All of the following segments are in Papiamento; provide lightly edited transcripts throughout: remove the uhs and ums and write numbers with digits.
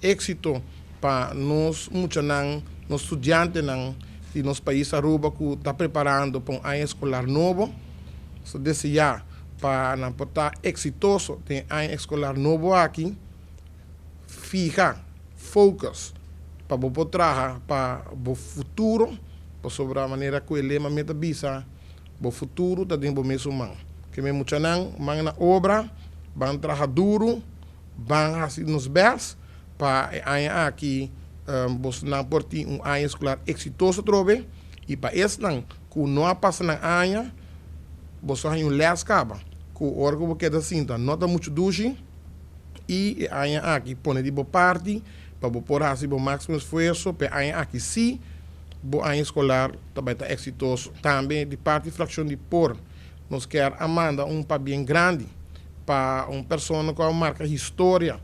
Exito pa nos muchanan, nos studiantenan di nos pais Aruba cu ta preparando pa un aña escolar nobo. Nos ta desea pa nan por ta exitoso den aña escolar nobo aki. Fiha, focus, pa bo por traha pa bo futuro, pasobra manera cu e lema mi ta bisa, bo futuro ta den bo mesun man. Ke men muchanan, man na obra, ban traha duro, ban haci nos best pa e aña aki bosnan por tin un aña escolar exitoso atrobe y pa esnan cu no a pasa nan aña, boso a haña un les caba cu ora cu bo keda sinta no ta mucho dushi y e aña aki pone di bo parti pa bo por haci bo maximo esfuerzo pa e aña aki si bo aña escolar ta bay ta exitoso. Tambe di parti fraccion di por nos kier a manda un pabien grandi pa un persona cu a marca historia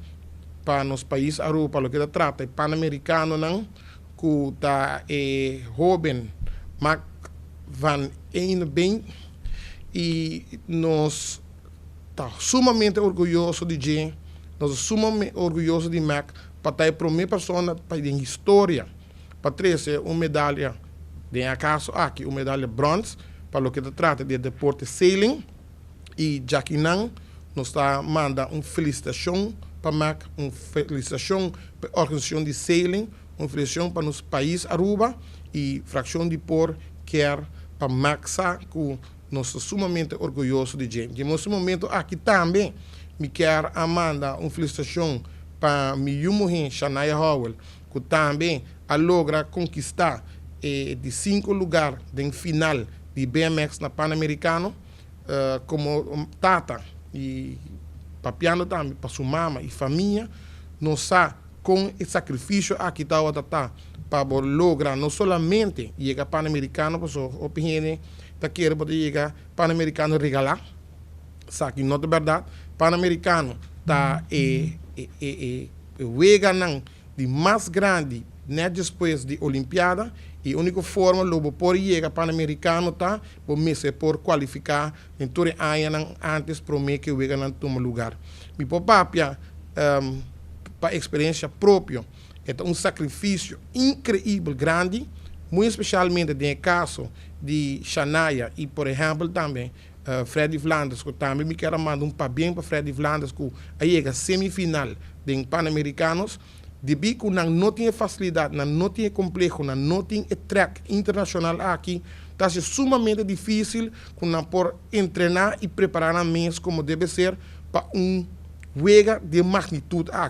pa nos pais Aruba pa loke ta trata e Panamericanonan cu ta e hoben Mac van Eenbeen y nos ta sumamente orguyoso di dje, nos ta sumamente orguyoso di Mac pa ta e prome persona pa den historia pa trece un medalha, den e caso aki un medalha brons pa loke ta trata di e deporte sailing. Y djakinan nos ta manda un felicitacion pa Mac, un felicitacion pa e organisacion di sailing, un felicitacion pa nos pais Aruba y fraccion di por kier pa Mac sa cu nos ta sumamente orguyoso di dje. Di mes momento aki tambe mi kier a manda un felicitacion pa mi yu muhe Shania Howell cu tambe a logra conquista e di 5 lugar den final di BMX na Panamericano. Como tata y papiando tambe pa su mama y famia, nos sa con e sacrificio aki tawata ta pa bo logra no solamente yega Panamericano, pasobra hopi hende ta kere bo ta yega Panamericano regala, esaki no ta berdad. Panamericano ta e weganan di mas grandi net despues di Olimpiada y unico forma lo bo por yega Panamericano ta bo mester por cualifica den tur e añanan antes prome cu e weganan tuma lugar. Mi por papia pa experiencia propio, e ta un sacrificio increibel grandi, muy especialmente den e caso di Shania y por ehempel tambe Freddy Flanders, cu tambe mi kier a manda un pabien pa Freddy Flanders cu a yega semifinal den Panamericanos, debi cu nan no tin e facilidad, nan no tin e compleho, nan no tin e track internacional aki, ta haci sumamente dificil cu nan por entrena y prepara nan mes como debe ser pa un wega di magnitud aki.